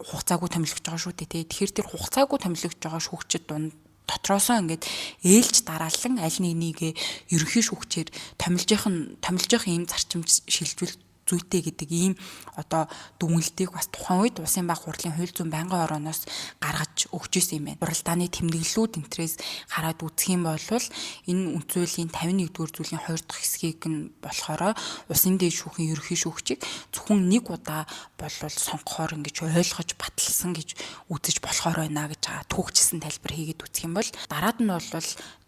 хугацаагүй томилогдож байгаа шүү дээ. Тэгэхээр тэр хугацаагүй томилогдож байгаа шүүгчид дунд дотроосоо ингээд ээлж дараалан аль нэг нэгээ ерөнхий шүүгчээр томилжих ийм зарчим шилжүүл зүйтэй гэдэг ийм одоо дүгнэлтийг бас тухайн үед Улсын баг хурлын хууль зүйн байнгын орооноос гаргаж өгч ирсэн юм байна. Хуралдааны тэмдэглэлүүд энтрээс хараад үзэх юм бол энэ үндсэн хуулийн 51-р зүйлийн 2 дахь хэсгийг нь болохоор улсын дээд шүүхийн ерөнхий шүүгчийг зөвхөн нэг удаа болвол сонгохоор ингэж ойлгож баталсан гэж үзэж болохоор байна гэж байгаа. Түүхчилсэн тайлбар хийгээд үзэх юм бол дараад нь бол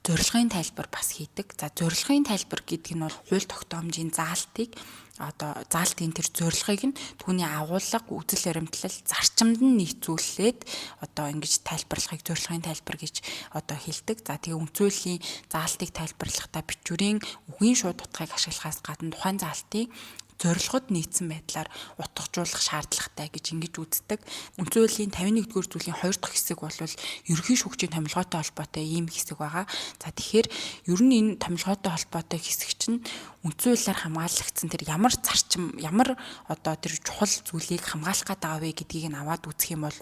зорилгын тайлбар бас хийдэг. За, зорилгын тайлбар гэдэг нь бол хууль тогтоомжийн заалтыг одоо заалтын тэр зорилгыг нь түүний агуулга, үзэл баримтлал, зарчимд нь нийцүүлээд одоо ингэж тайлбарлахыг зорилгын тайлбар гэж одоо хэлдэг. За, тэгээ үндсэн хуулийн заалтыг тайлбарлахдаа бичвэрийн үгийн шууд утгыг ашиглахаас гадна тухайн заалтын зорилгод нийцсэн байдлаар утгажуулах шаардлагатай гэж ингэж үздэг. Үндсэн хуулийн 51-р зүйлийн 2 дахь хэсэг бол ерөнхий шүүгчийн томилгоотой холбоотой ийм хэсэг байгаа. За, тэгэхээр ер нь энэ томилгоотой холбоотой хэсэг чинь үндсэн хуулиар хамгаалагдсан тэр ямар зарчим, ямар одоо тэр чухал зүйлийг хамгаалах гээд байгаа вэ гэдгийг нь аваад үзэх юм бол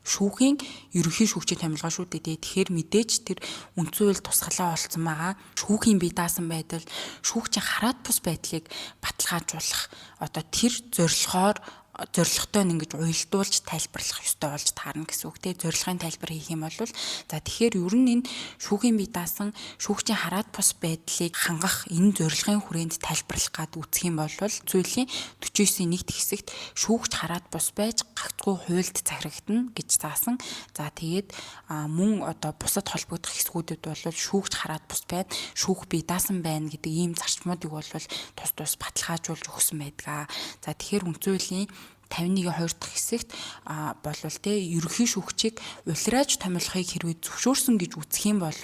шүүхийн ерөнхий шүүгчийн томилгоо шүү дээ. Тэгэхээр мэдээж тэр үндсэн хууль тусгалаа олцсон байгаа. Шүүхийн бие даасан байдал, шүүгчийн хараат бус байдлыг баталгаажуулах одоо тэр зорилгоор зорилготой нь ингэж уялдуулж тайлбарлах ёстой болж таарна гэсэн үг те. Зорилгын тайлбар хийх юм бол за, тэгэхээр ер нь энэ шүүхийн бие даасан шүүгчийн хараат бус байдлыг хангах энэ зорилгын хүрээнд тайлбарлах гад үзэх юм бол зүйлийн 49-ийн 1 хэсэгт шүүгч хараат бус байж гагцгүй хуульд захирагдана гэж заасан. За, тэгээд мөн одоо бусад холбогдох хэсгүүдэд бол шүүгч хараат бус байна, шүүх бие даасан байна гэдэг ийм зарчмуудыг бол тус тус баталгаажуулж өгсөн байдаг. За, тэгэхээр үндсэн хуулийн 51-ийн 2 дахь хэсэгт болвол те ерөнхий шүүгчийг улирааж томилохыг хэрвээ зөвшөөрсөн гэж үзэх юм бол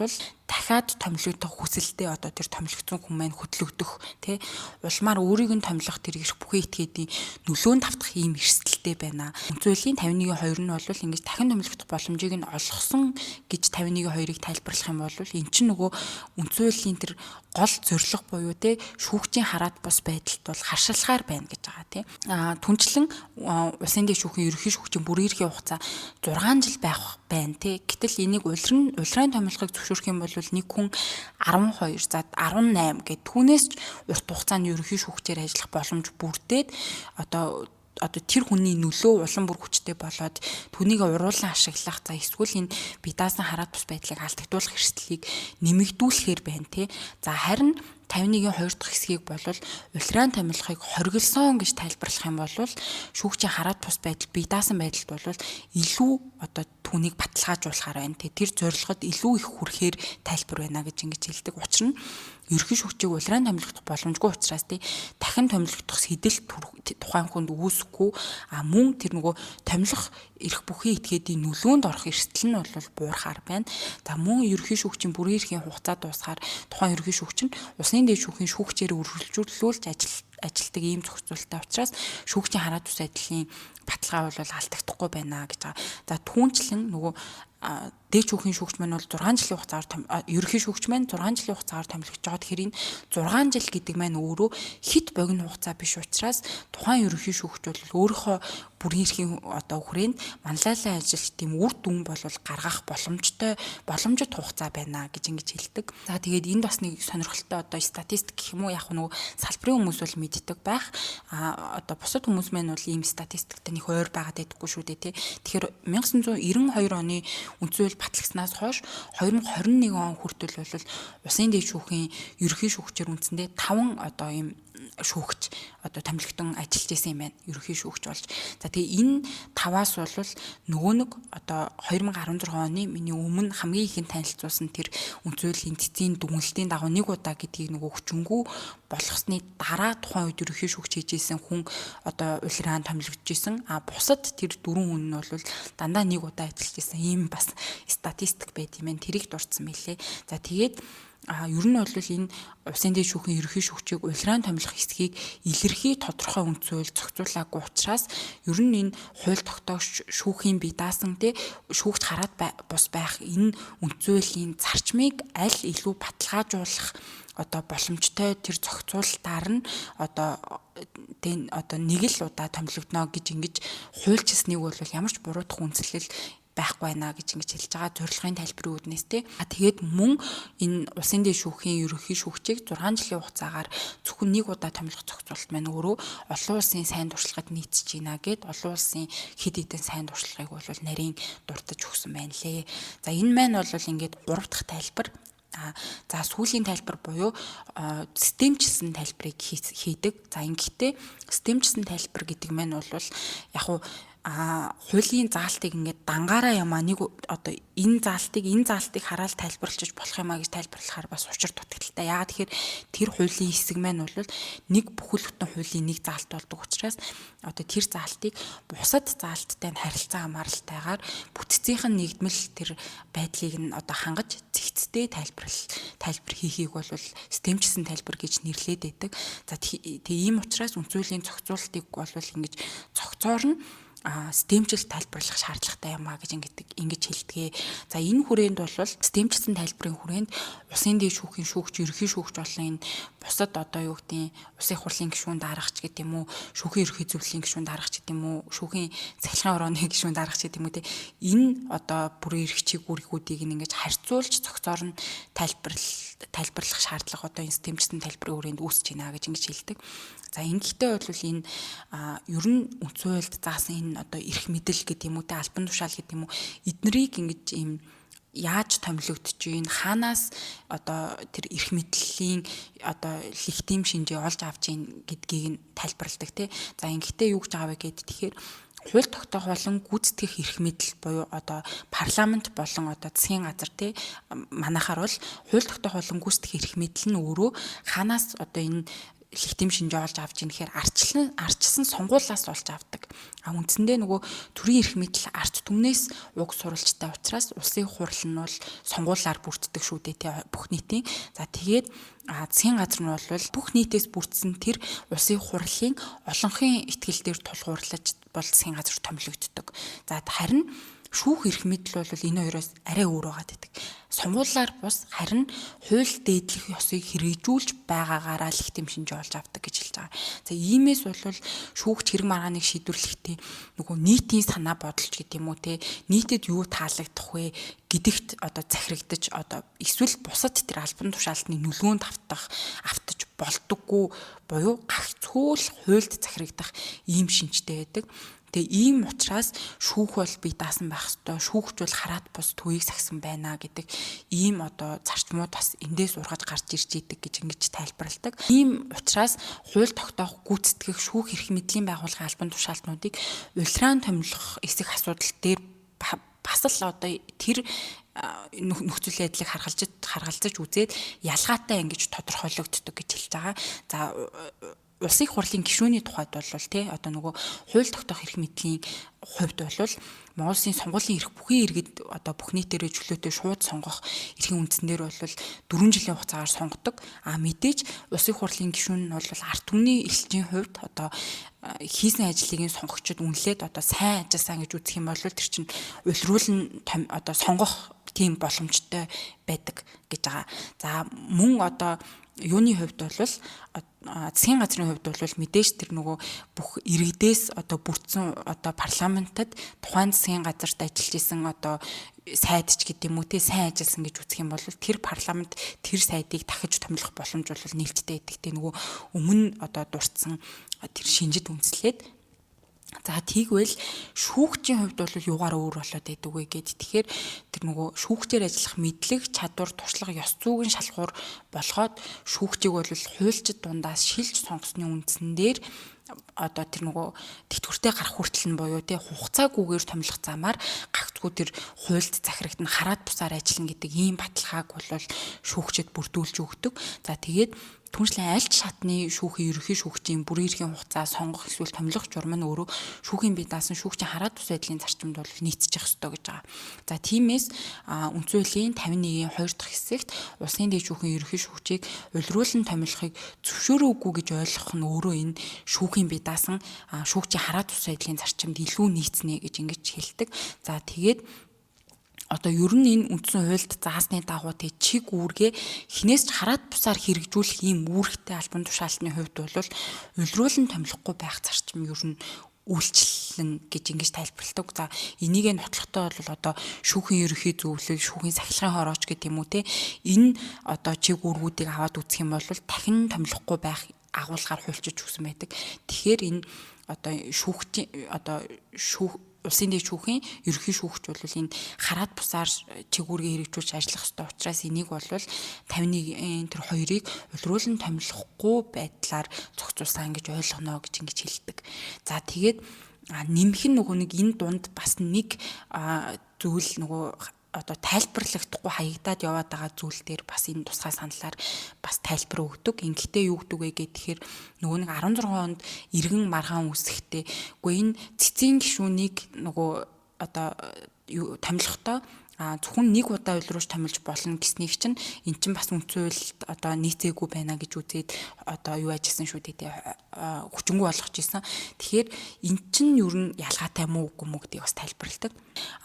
дахиад томилогдох хүсэлтэй одоо тэр томилогдсон хүн маань хөдлөгдөх те улмаар өөрийг нь томилох тэр эрх бүхий этгээдийн нөлөөнд автах ийм эрсдэлтэй байна. Үндсэн хуулийн 51-ийн 2 нь бол ингэж дахин томилогдох боломжийг нь олгосон гэж 51-ийн 2-ыг тайлбарлах юм бол эн чинь нөгөө үндсэн хуулийн тэр гол зорилго буюу те шүүгчийн хараат бус байдалд бол харшилгаар байна гэж байгаа те. Түнчлэн улсын дээд шүүхийн ерөнхий шүүгчийн бүрийн эрхийн хугацаа 6 жил байх байна те. Гэтэл энийг улирын томилохыг зөвшөөрөх юм бол нэг хүн 12, за 18 гэд түүнээс ч урт хугацааны ерөнхий шүүгчээр ажиллах боломж бүрдээд одоо тэр хүний нөлөө улам бүр хүчтэй болоод түүнийг уруулан ашиглах, за эсвэл энэ бие даасан хараат бус байдлыг алдагдуулах эрсдлийг нэмэгдүүлэхээр байна те. За, харин 51-ийн 2 дахь хэсгийг бол улираан томилохыг хоригдсон гэж тайлбарлах юм бол шүүгчийн хараат бус байдал, бие даасан байдалд бол илүү одоо түүнийг баталгаажуулахаар байна те. Тэр зорилгод илүү их хүрэхээр тайлбар байна гэж ингэж хэлдэг. Учир нь ерөнхий шүүгчийг улираан томилогдох боломжгүй учраас те дахин томилогдох сэдэл тухайн хүнд үүсэхгүй, а мөн тэр нөгөө томилох эрх бүхий этгээдийн нөлөөнд орох эрсдэл нь бол буурахаар байна. За, мөн ерөнхий шүүгчийн бүрийн эрхийн хугацаа дуусахаар тухайн ерөнхий шүүгч нь улсын дээд шүүхийн шүүгчээр үргэлжлүүлж ажилтдаг ийм зохицуулттай учраас шүүгчийн хараат тус байдлын баталгаа бол алдагдахгүй байна гэж байгаа. За, түүнчлэн нөгөө дээд шүүхийн шүүгч маань бол 6 жилийн хугацаагаар ерөнхий шүүгч маань 6 жилийн хугацаагаар томилогдож байгаа. Тэгэхээр энэ 6 жил гэдэг маань өөрөө хит богино хугацаа биш учраас тухайн ерөнхий шүүгч бол өөрийнхөө бүрийн эрхийн одоо хүрээнд манлайлан ажиллах тийм үр дүн бол гаргах боломжтой, боломжит хугацаа байна гэж ингэж хэлдэг. За, тэгээд энд бас нэг сонирхолтой одоо статистик гэх юм уу, яг нөгөө салбарын хүмүүс бол мэддэг байх. Одоо бусад хүмүүс маань бол ийм статистиктэй нэг ойр байгаад байдаггүй шүү дээ тий. Тэгэхээр 1992 оны үндсэн хууль батлагдсанаас хойш 2021 он хүртэл бол улсын дээд шүүхийн ерөнхий шүүгчээр үндсэндээ 5 одоо ийм шүүгч одоо томилогдсон ажиллаж исэн юм байна. Ерөнхий шүүгч болж. За, тэгээ энэ таваас бол нөгөө нэг одоо 2016 оны миний өмнө хамгийн ихэнд танилцуулсан тэр үндсэн хуулийн цэцгийн дүгнэлтийн дагуу нэг удаа гэдгийг нөгөө хүчингү болгосны дараа тухайн үед ерөнхий шүүгч хийж исэн хүн одоо улираан томилогдож исэн. А бусад тэр дөрвөн хүн нь бол дандаа нэг удаа ажиллаж исэн ийм бас статистик байт юм байна. Тэрийг дурдсан мэлээ. За, тэгээд ер нь бол энэ улсын дээд шүүхийн ерөнхий шүүгчийг улираан томилох хэсгийг илэрхий тодорхой үндсэн хууль зохицуулаагүй учраас ер нь энэ хууль тогтоогч шүүхийн бие даасан те шүүгч хараат бус байх энэ үндсэн хуулийн зарчмыг аль илүү баталгаажуулах одоо боломжтой тэр зохицуулалтаар нь одоо тэн одоо нэг л удаа томилогдно гэж ингэж хуульчилсныг бол ямар ч буруутах үндэслэл Байхгүй байна гэж ингэж хэлж байгаа зорилгын тайлбарын үүднээс те. Тэгээд мөн энэ улсын дээд шүүхийн ерөнхий шүүгчийг 6 жилийн хугацаагаар зөвхөн нэг удаа томилох зохицуулалт маань өөрөө олон улсын сайн туршлагад нийцэж байна гэд олон улсын хэд хэдэн сайн туршлагыг бол нарийн дурдаж өгсөн байна лээ. За, энэ маань бол ингээд 3 дахь тайлбар. За, сүүлийн тайлбар буюу системчилсэн тайлбарыг хийдэг. За, ингэхдээ системчилсэн тайлбар гэдэг маань бол яг уу хуулийн заалтыг ингээд дангаараа юмаа нэг одоо энэ заалтыг хараал тайлбарлаж болох юмаа гэж тайлбарлахаар бас учир дутагдалтай. Яагаад тэгэхээр тэр хуулийн хэсэг маань бол нэг бүхэл бүтэн хуулийн нэг заалт болдог учраас одоо тэр заалтыг бусад заалттай нь харилцан хамааралтайгаар бүтцийнх нь нэгдмэл тэр байдлыг нь одоо хангаж зэгцтэй тайлбар хийхийг бол системчилсэн тайлбар гэж нэрлээд байдаг. За, тэгээ ийм учраас үндсэн хуулийн зохицуултыг бол ингэж зохицоор нь системжил тайлбарлах шаардлагатай юм а гэж ингэж хэлдэг. За, энэ хүрээнд бол системчилсэн тайлбарын хүрээнд улсын дээд шүүхийн шүүгч, ерөнхий шүүгч болон энэ бусад одоо юу гэдгийг улсын хурлын гишүүн даргач гэдэг юм уу, шүүхийн ерөнхий зөвлөлийн гишүүн даргач гэдэг юм уу, шүүхийн цахилгаан хорооны гишүүн даргач гэдэг юм уу те. Энэ одоо бүрэн эрх чиг үүргүүдийг ингэж харьцуулж зохицоор нь тайлбарлах шаардлага одоо энэ системчилсэн тайлбарын хүрээнд үүсэж байна гэж ингэж хэлдэг. За, ингэхдээ бол энэ ер нь үндсэн хуульд заасан энэ одоо эрх мэдэл гэдэг юм уу те, албан тушаал гэдэг юм уу, эднэрийг ингэж ийм яаж томилогдож гин, хаанаас одоо тэр эрх мэдлийн одоо легитим шинжээ олж авч гин гэдгийг нь тайлбарладаг тий. За, ингэхдээ юу гэж байгаа вэ гэхэд, тэгэхээр хууль тогтоох болон гүйцэтгэх эрх мэдэл буюу одоо парламент болон одоо засгийн газар тий, манайхаар бол хууль тогтоох болон гүйцэтгэх эрх мэдэл нь өөрөө хаанаас одоо энэ легитим шинжээ олж авч ийн гэхээр ардчилсан сонгуулиас олж авдаг. А үндсэндээ нөгөө төрийн эрх мэдэл ард түмнээс уг сурвалжтай учраас улсын хурал нь бол сонгуулиар бүрддэг шүү дээ тий, бүх нийтийн. За, тэгээд засгийн газар нь бол бүх нийтээс бүрдсэн тэр улсын хурлын олонхын итгэл дээр тулгуурлаж бол засгийн газар томилогддог. За, харин шүүх эрх мэдэл бол энэ хоёроос арай өөр байгаад байдаг. Сонгуулиар бус, харин хууль дээдлэх ёсыг хэрэгжүүлж байгаагаараа легитим шинжээ олж авдаг гэж хэлж байгаа. За, иймээс бол шүүгч хэрэг маргааныг шийдвэрлэхдээ нөгөө нийтийн санаа бодолч гэдэг юм уу те, нийтэд юу таалагдах вэ гэдэгт одоо захирагдаж, одоо эсвэл бусад тэр албан тушаалтны нүлгөөнд автаж болдоггүй буюу гагцхүү л хуульд захирагдах ийм шинжтэй байдаг. Тэгээ ийм учраас шүүх бол бие даасан байх ёстой. Шүүгч бол хараат бус төвийг сахисан байна гэдэг ийм одоо зарчмууд бас эндээс ургаж гарч ирж идэг гэж ингэж тайлбарладаг. Ийм учраас хууль тогтоох, гүйцэтгэх, шүүх эрх мэдлийн байгууллагын албан тушаалтнуудыг улираан томилох эсэх асуудал дээр бас л одоо тэр нөхцөл байдлыг харгалзаж үзээд ялгаатай ингэж тодорхойлогддог гэж хэлж байгаа. За, улсын их хурлын гишүүний тухайд бол тий, одоо нөгөө хууль тогтоох эрх мэдлийн хувьд бол Монгол Улсын сонгуулийн эрх бүхий иргэд одоо бүх нийтээрээ чөлөөтэй шууд сонгох эрхийн үндсэн дээр бол 4 жилийн хугацаагаар сонгодог. А мэдээж улсын хурлын гишүүн нь бол ард түмний элчийн хувьд одоо хийсэн ажлыг нь сонгогчид үнэлээд одоо сайн ажилласан гэж үзэх юм бол тэр чинь улируулан одоо сонгох тийм боломжтой байдаг гэж байгаа. За, мөн одоо юуны хувьд бол, засгийн газрын хувьд бол мэдээж тэр нөгөө бүх иргэдээс одоо бүрдсэн одоо парламентад тухайн засгийн газарт ажиллаж исэн одоо сайд ч гэдэг юм уу те, сайн ажилласан гэж үзэх юм бол тэр парламент тэр сайдыг дахиж томилох боломж бол нээлттэй байдаг те, нөгөө өмнө одоо дурдсан тэр шинжид үндэслээд. За, тэгвэл шүүгчийн хувьд бол юугаар өөр болоод байдаг вэ гэд. Тэгэхээр тэр нөгөө шүүгчээр ажиллах мэдлэг, чадвар, туршлага, ёс зүйн шалгуур болгоод шүүгчийг бол хуульчид дундаас шилж сонгосны үндсэн дээр одоо тэр нөгөө тэтгэвртэй гарах хүртэл нь буюу тий, хугацаагүйгээр томилох замаар гагцгүй тэр хуульд захирагдан хараат бусаар ажиллана гэдэг ийм баталгааг бол шүүгчид бүрдүүлж өгдөг. За, тэгээд түншлэн аль ч шатны шүүхийн ерөнхий шүүгчийн бүрэн эрхийн хугацаа сонгох эсвэл томилох журам нь өөрөө шүүхийн бие даасан шүүгчийн хараат бус байдлын зарчимд бол нийцчих ёстой гэж байгаа. За, тиймээс үндсэн хуулийн 51-ийн 2 дахь хэсэгт улсын дээд шүүхийн ерөнхий шүүгчийг улируулан томилохыг зөвшөөрөөгүй гэж ойлгох нь өөрөө энэ шүүхийн бие даасан шүүгчийн хараат бус байдлын зарчимд илүү нийцнэ гэж ингэж хэлдэг. За, тэгээд одоо ер нь энэ үндсэн хуульд заасны дагуу тэг чиг үүргээ хинээс ч хараат бусаар хэрэгжүүлэх ийм үүрэгтэй албан тушаалтны хувьд бол улируулан томилохгүй байх зарчим ер нь үйлчлэн гэж ингэж тайлбарладаг. За энийг нотлохтой бол одоо шүүхийн ерөнхий зөвлөл, шүүхийн сахилгын хорооч гэх юм уу те, энэ одоо чиг үүргүүдийг аваад үзэх юм бол дахин томилохгүй байх агуулгаар хуульчилж өгсөн байдаг. Тэгэхээр энэ одоо шүүхтийн одоо шүүх улсын дээд шүүхийн ерөнхий шүүгч бол энэ хараад бусаар чиг үүргээ хэрэгжүүлж ажиллах ёстой учраас энийг бол 51-ийн тэр хоёрыг улируулан томилохгүй байдлаар зохицуулсан гэж ойлгоно гэж ингэж хэлдэг. За тэгээд нэмэх нь нөгөө нэг энэ дунд бас нэг зүйл нөгөө одоо тайлбарлахдахгүй хаягдаад яваад байгаа зүйл дээр бас энэ тусгай саналаар бас тайлбар өгдөг. Ингэхдээ юу гэдэг вэ гэхээр нөгөө нэг 16 онд иргэн маргаан үүсэхдээ үгүй энэ цэцгийн гишүүнийг нөгөө одоо томилохдоо зөвхөн нэг удаа уйлруулж томилж болно гэснийг чинь эн чинь бас үндсэн хуульд одоо нийцээгүй байна гэж үзээд одоо юу ажилласан шүү дээ, хүчингү болгож исэн. Тэгэхээр эн чинь ер нь ялгаатай мó үгүй мó гэдгийг бас тайлбарладаг.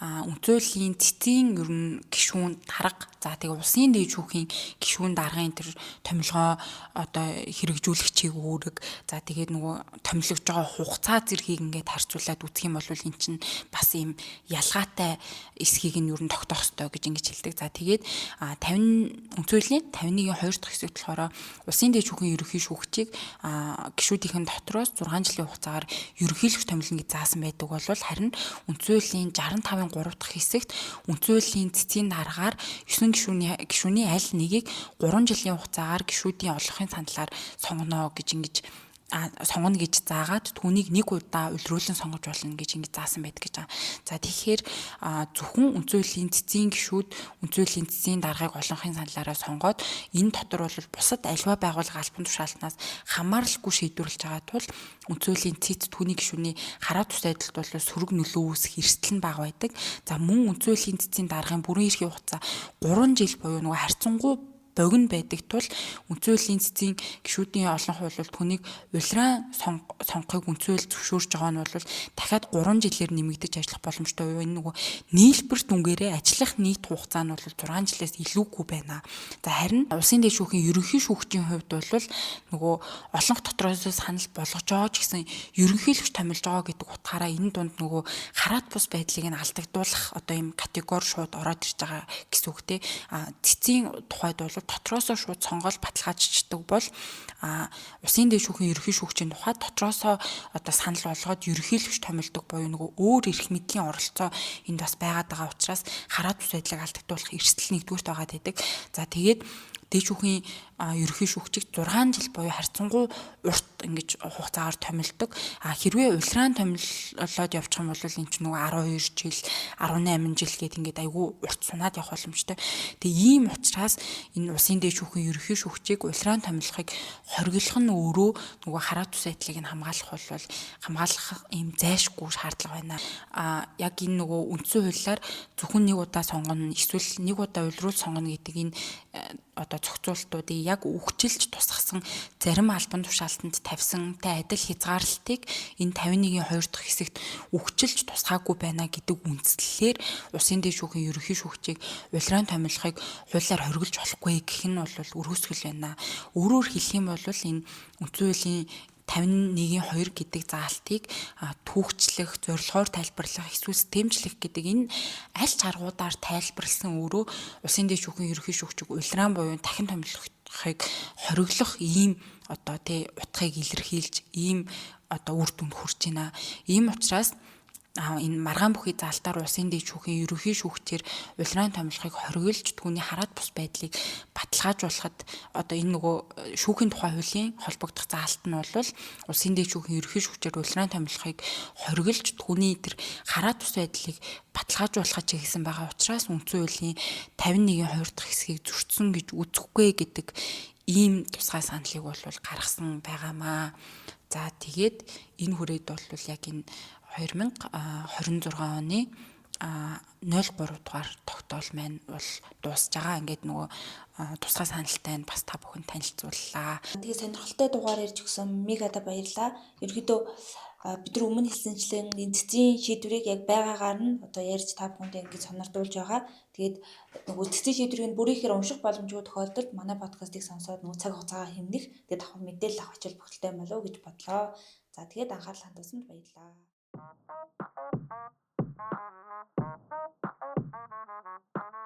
Үндсэн хуулийн цэцгийн ер нь гишүүн дарга, за тэгээ улсын дээд шүүхийн гишүүн даргын тэр томилгоо одоо хэрэгжүүлэх чиг үүрэг, за тэгээд нөгөө томилогдож байгаа хугацаа зэргийг ингээд харьцуулаад үзэх юм бол эн чинь бас ийм ялгаатай эсхийг нь ер нь тогтоох ёстой гэж ингэж хэлдэг. За тэгээд 50 үндсэн хуулийн 51-ийн 2 дахь хэсэгт болохоор улсын дээд шүүхийн ерөнхий шүүгчийг гишүүдийнхэн дотроос 6 жилийн хугацаагаар ерөнхийлөгч томилно гэж заасан байдаг бол харин үндсэн хуулийн 65-ын 3 дахь хэсэгт үндсэн хуулийн цэцгийн даргаар 9 гишүүний аль нэгийг 3 жилийн хугацаагаар гишүүдийн олонхын саналаар сонгоно гэж ингэж сонгоно гэж заагаад түүнийг нэг удаа улируулан сонгож болно гэж ингэж заасан байдаг гэж байгаа. За тэгэхээр зөвхөн үндсэн хуулийн цэцгийн гишүүд үндсэн хуулийн цэцгийн даргаыг олонхын саналаараа сонгоод энэ дотор бол бусад альва байгууллага албан тушаалтнаас хамааралгүй шийдвэрлэж байгаа тул үндсэн хуулийн цэц түүний гишүүний хараа тус байдалд бол сөрөг нөлөө үүсэх эрсдэл нь бага байдаг. За мөн үндсэн хуулийн цэцгийн даргын бүрэн эрхийн хугацаа 3 жил буюу нөгөө харьцангуй богино байдаг тул үндсэн хуулийн цэцгийн гишүүдийн олон хувь бол түүнийг улиран сонгохыг үндсэн хууль зөвшөөрж байгаа нь бол дахиад 3 жилээр нэмэгдэж ажиллах боломжтой буюу энэ нөгөө нийлбэр дүнгээрээ ажиллах нийт хугацаа нь бол 6 жилээс илүүгүй байна. За харин улсын дээд шүүхийн ерөнхий шүүгчийн хувьд бол нөгөө олонх дотроос санал болгож байгаа ч гэсэн ерөнхийлөгч томилж байгаа гэдэг утгаараа энэ дунд нөгөө хараат бус байдлыг нь алдагдуулах одоо ийм категори шууд ороод ирж байгаа гэсэн үг те. Цэцгийн тухайд бол дотроосоо шууд сонгоол баталгаажчихдаг бол улсын дээд шүүхийн ерөнхий шүүгчийн тухай дотроосоо одоо санал болгоод ерөнхийлөгч томилдог буюу нөгөө өөр эрх мэдлийн оролцоо энд бас байгаад байгаа учраас хараа тус байдлыг алдагдуулах эрсдэл нэгдүгüрт байгаа гэдэг. За тэгээд дээд шүүхийн ерөнхий шүүгчийг 6 жил буюу харьцангуй урт ингэж хугацаагаар томилдог. А хэрвээ улираан томилолоод явчих юм бол энэ чинь нөгөө 12 жил, 18 жил гээд ингээд айгүй урт сунаад явах боломжтой. Тэгээ ийм учраас энэ улсын дээд шүүхийн ерөнхий шүүгчийг улираан томилохыг хориглох нь өөрөө нөгөө хараа тус байдлыг нь хамгаалах бол хамгаалах ийм зайшгүй шаардлага байна. А яг энэ нөгөө үндсэн хуулиар зөвхөн нэг удаа сонгоно эсвэл нэг удаа улируул сонгоно гэдэг энэ одоо зохицуултуудыг яг үгчилж тусгасан зарим албан тушаалтанд тавьсан тай адил хязгаарлалтыг энэ 51-ийн 2 дахь хэсэгт үгчилж тусгаагүй байна гэдэг үндслэлээр улсын дээд шүүхийн ерөнхий шүүгчийг улираан томилохыг хуулиар хориглож болохгүй гэх нь бол өргөсгөл байна. Өөрөөр хэлэх юм бол энэ үндсэн хуулийн 51-ийн 2 гэдэг заалтыг түүхчлэх, зорилгоор тайлбарлах, эсвэл системжлэх гэдэг энэ аль ч аргуудаар тайлбарласан өөрөө улсын дээд шүүхийн ерөнхий шүүгчийг улираан буюу дахин томилохыг хориглох ийм одоо тий утгыг илэрхийлж ийм одоо үр дүнд хүрч байна. Ийм учраас энэ маргаан бүхий заалтаар улсын дээд шүүхийн ерөнхий шүүгчээр улираан томилохыг хориглож түүний хараат бус байдлыг баталгаажуулахад одоо энэ нөгөө шүүхийн тухай хуулийн холбогдох заалт нь бол улсын дээд шүүхийн ерөнхий шүүгчээр улираан томилохыг хориглож түүний тэр хараат бус байдлыг баталгаажуулахад чиглэсэн байгаа учраас үндсэн хуулийн 51-ийн 2 дахь хэсгийг зөрчсөн гэж үзэхгүй гэдэг ийм тусгай саналыг бол гаргасан байгаамаа. За тэгээд энэ хүрээд бол яг энэ 2026 оны 03 дугаар тогтоол маань бол дуусж байгаа. Ингээд нөгөө тусгай саналтай нь бас та бүхэн танилцууллаа. Тэгээ сонирхолтой дугаар ярьж өгсөн Мигада баярлаа. Ерөнхийдөө бид нар өмнө хэлсэнчлэн энэ цэцгийн шийдвэрийг яг байгаагаар нь одоо ярьж та бүхэндээ ингэж сонирдуулж байгаа. Тэгээд нөгөө цэцгийн шийдвэрийг нь бүрийнхээр унших боломжгүй тохиолдолд манай подкастыг сонсоод нөгөө цаг хугацаагаа хэмнэх, тэгээд давхар мэдээлэл авах ачаал бүгдэлтэй болов уу гэж бодлоо. За тэгээд анхаарал хандуулсанд баярлалаа. Thank you.